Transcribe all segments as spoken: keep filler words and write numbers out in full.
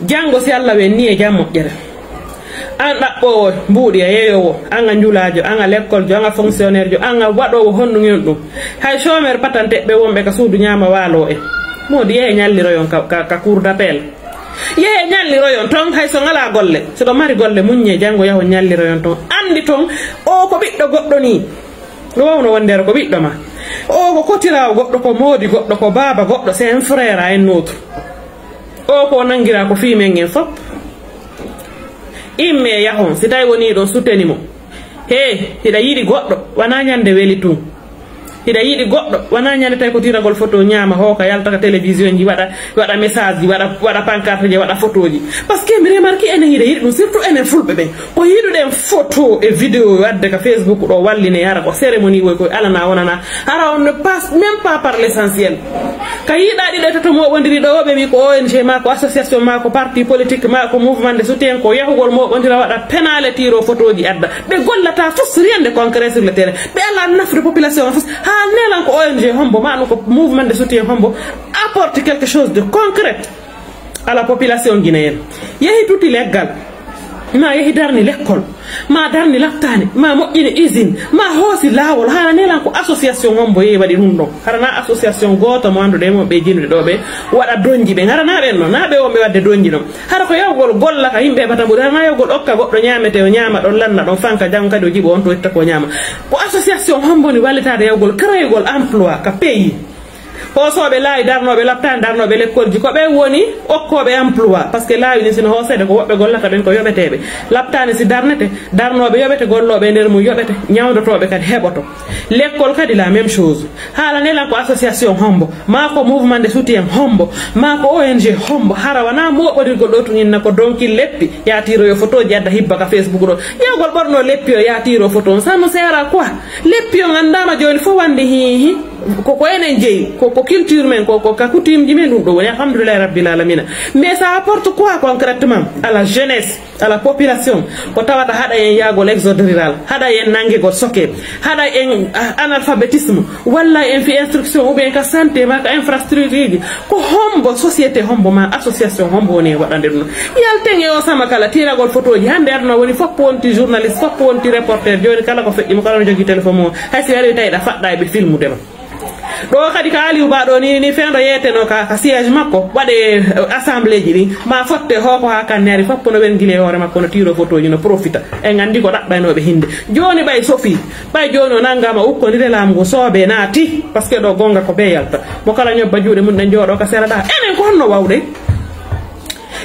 Janngo, si Allah welni e jam moƴƴere, an ɗaɓɓoowo mbuuɗi, a yeeyoowo, an a njulaajo, an a lekkoljo, an a fonctionnaire jo, an a waɗoowo honɗum e honɗum. Hay chômeur patante ɓe wonɓe ka suudu ñaama waaloo en. Moodi, yehee ñalliroyon ka, ka, ka cour d'appel. Yehee ñalliroyon ton, hay so ngalaa golle. So ɗo mari golle, muññee, janngo yahon ñalliroyon ton. Anndi ton, o ko ɓiɗɗo goɗɗo nii. No wawno wondeero ko ɓiɗɗo ma. O ko kotiraawo goɗɗo, ko moodi goɗɗo, ko baaba goɗɗo, c'est un frère à un autre. O ko nanngiraa ko fii men en fof. Immee yahon, si tawi wonii ɗon suteni mo. Hee, hiɗa yiɗi goɗɗo, wanaa ñande weli tun. Hiɗa yiɗi goɗɗo, wanaa ñande tawi ko tiragol photo ñaama, hooka, yalta ka télévision ji, waɗa, waɗa message ji, waɗa, waɗa pancarte ji, waɗa photo ji. Parce que mi remarque enen hiɗa yiɗi ɗum, surtout enen fulɓe ɓen. Ko yiɗuɗen photo e vidéo wadde ka Facebook ɗo walline, hara ko cérémonie woy koy alana wonana. Hara on ne passe même pas par l'essentiel. Ka yiɗa ɗiɗo e tato moɓondiri ɗo, ɓe wi ko O N G ma, ko association ma, ko parti politique ma, ko mouvement de soutien, ko yahugol moɓondira waɗa penale tiro photo ji adda. Ɓe gollata fos rien de concret sur le terrain. Ɓe ala nafde population fos. Ha nelan ko O N G hombo, ma ɗum ko mouvement de soutien hombo apporte quelque chose de concret à la population guinéenne. Yehi tuti leggal, ma yehi darni lekkol, ma darni laptani, ma moƴƴini usine, ma hoosi laawol, hara nelan ko association hombo yehi waɗi ɗum ɗon. Hara na association gooto mo annduɗe mo ɓe jinude ɗo ɓe waɗa donji ɓe. Hara na ɓen non, na ɓe wonɓe waɗde donji ɗon. Hara ko yawgol golla ka yimɓe heɓata mbuɗi, hara na yawgol okka goɗɗo ñaamete, o ñaama ɗon, lanna ɗon, fanka, janngo kadi o jiɓo on to itta ko ñaama. Ko association hombo ni wallitaade yawgol créegol emploi ka pays. Hoosooɓe laawi, darnooɓe laptaani, darnooɓe lekkolji, ko ɓe woni okkooɓe emploi, parce que laawi ɗin sino hooseede ko woɓɓe gollata ɓen ko yoɓeteeɓe. Laptaani si darnete, darnooɓe yoɓete, gollooɓe e nder mum yoɓete, ñawndotooɓe kadi heɓoto. Lekkol kadi la même chose. Haala nelan ko association hombo, maa ko mouvement de soutien hombo, maa ko O N G hombo, hara wanaa mooɓondirgol ɗo tun inna ko donki leppi, yaatiiro yo photoji adda hibba ka Facebook ɗo. Ƴeewgol ɓorno leppi o yaatiiro photo on, ça ne sert à quoi? Leppi on anndaama jooni fof wande hi hi. Ko, ko enen jeyi, ko, ko culture men, ko, ko ka coutume ji men ɗum ɗo woni, alhamdulillahi rabbil alamina. Mais ça apporte quoi concrètement à la jeunesse, à la population? Ko tawata haɗa en yaagol exode rural, haɗa en nanngegol soke, haɗa en, ah, analphabétisme, walla en fi instruction ou bien ka santé ma ka infrastructure ji. Ko hombo société hombo ma association hombo woni e waɗande ɗum? Yalten e o sama kala tiragol photoji. Hannde aduna woni foppo wonti journaliste, foppo wonti reporter. Jooni kala ko feƴƴi mo, kala no jogii téléphone mum. Hay si ari tawi ɗa faɗɗa e ɓe filmude ma. Ɗo kadi ka Aliou Ba ɗo ni, ni fewndo yeeteno ka, ka siège makko, waɗe, eh, assemblée ji ɗi, ma fotte hoko ha kanne ari, foppo no wergili e hoore makko, no tiro photo ji, no profita. En andi ko ɗaɓɓaynooɓe hinde. Jooni ɓay sofi, ɓay jooni o nangama ukkondire laamu ngu soobe naati, parce que ɗo gonga ko be yalta. Mo kala ñobba juuɗe mum ɗen jooɗo ka sera ɗa. Enen ko honno wawɗen?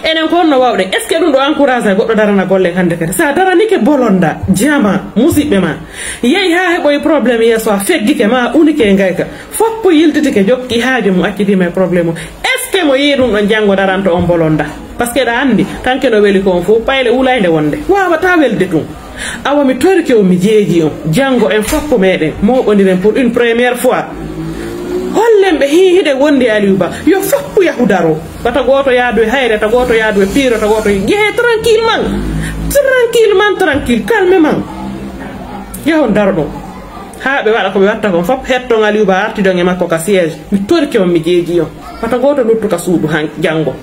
Enen ko honno wawɗen? Est-ce que ɗum ɗo encourage goɗɗo darana golle hande kadi? Sa daranike bolonda, jama, musiɓɓe ma. Yehi ha heɓoyi problème yeeso a feggike ma unike e ngayka. Foppo yiltitike jokki haaju mum accidima e problème o. Est-ce que mo yii ɗum ɗon janngo daranto on bolonda? Parce que ɗa anndi, kanke no weli ko on fof, payle wulaynde wonde. Wawata welde tun. Awa mi torike on, mi jeeji on. Janngo en foppo meɗen mooɓondiren pour une première fois. Hollen ɓe hi hiɗen wondi Aliou Ba. Yo foppo yahu daro. Wata gooto yaadu e hayre, wata gooto yaadu e piiro, wata gooto jehe tranquillement. Tranquillement, tranquille, calmement. Yahon daro ɗon. Haa ɓe waɗa ko ɓe watta kon fop, hetton Aliou Ba artidon e makko ka siège. Mi torike on, mi jeeji on. Wata gooto luttu ka suudu han janngo.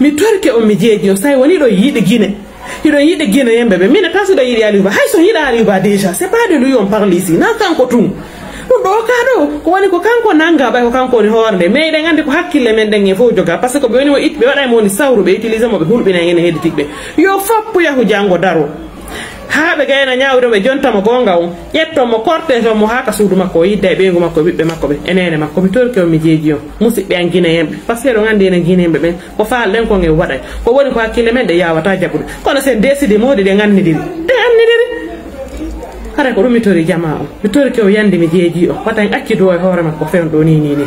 Mi torike on, mi jeeji on. Say woni ɗo yiɗi Gine. Hiɗo yiɗi Gine yemɓe ɓe. Mine tan siɗo yiɗi Aliou Ba. Hay so yiɗa Aliou Ba déjà, c'est pas de lui on parle ici. Na kanko tun. Ɗum ɗo ka ɗo, ko woni ko kanko nanga ɓay ko kanko woni hoore nde. Mais eɗen anndi ko hakkille men ɗen e fof joga. Parce que ɓe woni mo it-, ɓe waɗa e mo woni sawru, ɓe utilise mo, ɓe hulɓina en ene hedditiɓe. Yo foppo yahu janngo daro. Haa ɓe gayna ñaawde mo, ɓe jonta mo goonga on, ƴetton mo, cortège on mo haa ka suudu makko, o yidda e ɓeyngu makko, e ɓiɓɓe makko ɓe, e neene makko. Mi torike on, mi jeeji on. Musiɓɓe an Guinéen ɓe, parce que eɗon anndi enen Guinéen ɓe ɓen, ko faalɗen kon en waɗay. Ko woni ko hakkille men ɗe yaawataa jaɓude. Kono sen décidé moodi ɗe ngannidiri. Ɗe ngannidiri. Haray ko ɗum mi tori jamaa on. Mi torike o yandi, mi jeeji on. Wata en accidu o e hoore makko fewndo ɗo ni, ni, ni.